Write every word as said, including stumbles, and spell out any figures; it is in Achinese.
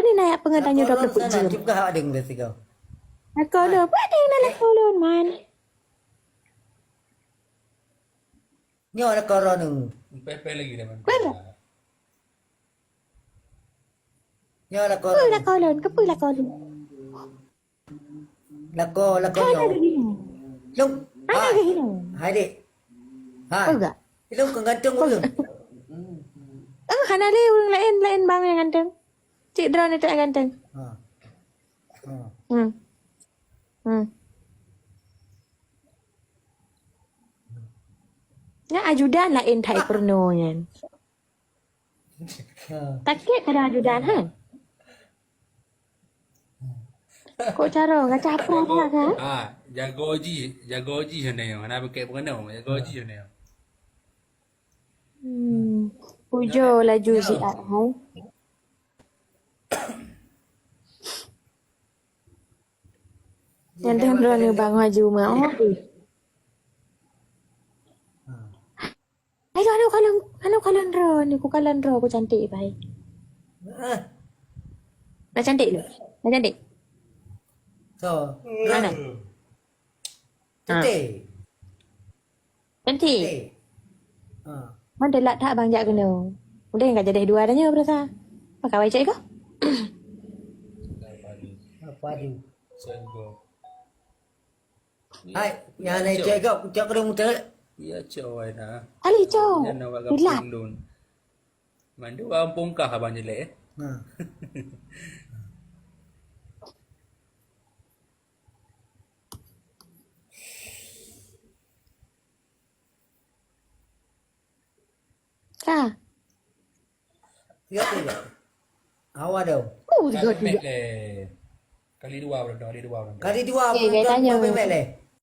Ni na yak peungeut tanyoe dua puluh jam. Cukah awak deng deh sigoe. Lakoe lôn, peue deng na lakoe lôn, man. Nyoe lakoe droeneuh. Peh-peh lagi dah, man. Peue? Nyoe lakoe droeneuh. Peue lakoe lôn? Keupeue lakoe lôn? Lakoe, lakoe nyoe. Lôn. Hai. Hai, Dek. Hai. Peugah. Lôn kon ganteng ureueng. Ah, hana lé ureueng laén, laén bang nyang ganteng. Cit droeneuh tak ganteng. Ha. Ha. Hmm. Hmm. Nyan ajudan laén that peurunoe nyan. Ha. Sakét kadang ajudan, ha? Kok cara ngaca apa kan? Ah, jago ji, jago ji sana yang. Hana pakai peurunoe, jago ji sana yang. Hmm. Pujo laju siat, hai. Nyan teuh droeneuh bang maju meu'oh. Ayo, ayo, kalon, ayo, kalon droeneuh, ku kalon droe, ku cantik, bai. Ah. Dah cantik lu? Dah cantik? So, mana? Cantik. Cantik. Cantik. Ha. Mandela that bang jak keunoe. Udeh ka jadi dua dah nyoe berasa. Pakai wajah kau? Apa tu? Hai, nyang na cek kau, cek kau muter. Ya, cek awai dah. Ali cok. Hilang. Mandu orang pungkah abang jelek, eh. Ha. Ka. Tiga, tiga. Awak dah. Oh, tiga, tiga. Kali dua berdoa, kali dua berdoa. Kali dua berdoa, kali dua berdoa.